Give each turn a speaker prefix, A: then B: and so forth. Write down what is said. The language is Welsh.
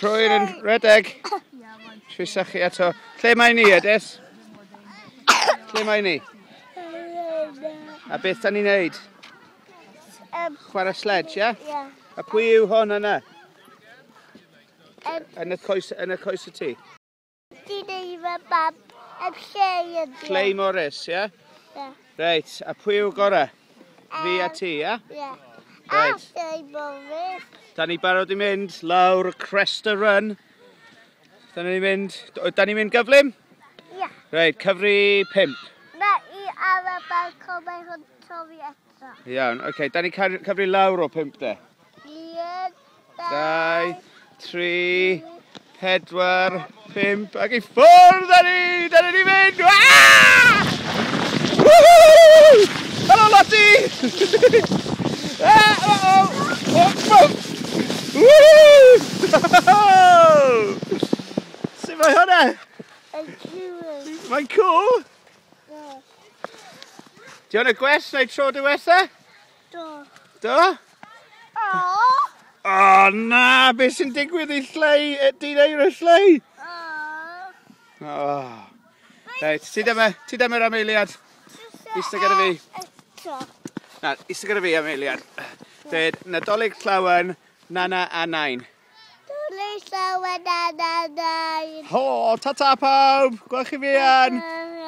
A: Trwy'n yn rhedeg. Trwy sychu eto. Lle mae ni, Ydys? Lle mae ni? A beth da ni'n neud? Chwarae sledge, ie?
B: Ie.
A: A pwy yw hon yna? Yn y coes, yn y coes y ti?
B: Ti'n ei fy bab yn lle ydy.
A: Clay Morris, ie?
B: Ie.
A: Reit, a pwy yw gorau? Fi a ti, ie?
B: Ie. A
A: Reit.
B: Clay Morris.
A: Da ni barod i mynd lawr Cresta Run. Da ni'n mynd... Da ni'n mynd gyflym?
B: Ie.
A: Reit, cyfri 5.
B: Na i ar y balcon mae hwn torri eto.
A: Iawn, oce. Okay, da ni'n cyfri lawr o 5 de.
B: 1,
A: 2, 3, 4, 5, ac i ffwrdd â ni! Da ni mynd! Ah! Woohoo! Helo, Lottie! Ah, uh-oh! Oh, oh. Woohoo! Sut mae hwnna?
B: Yn cwl.
A: Mae'n cool!
B: Do.
A: Di hwn y gwell neu tro diwetha?
B: Do.
A: Do?
B: O!
A: O na, beth sy'n digwydd i Lleu, dyn eir y Lleu?
B: O!
A: Oh. Reit, ti dyma am eiliad. Ista gyda fi.
B: Eto.
A: Na, ista gyda fi am eiliad. Dweud, Nadolig Llawen, Nana a Nain.
B: Nadolig Llawen, Nana a Nain.
A: Ho, ta-ta pawb, gwelch chi fuan.
B: Ta.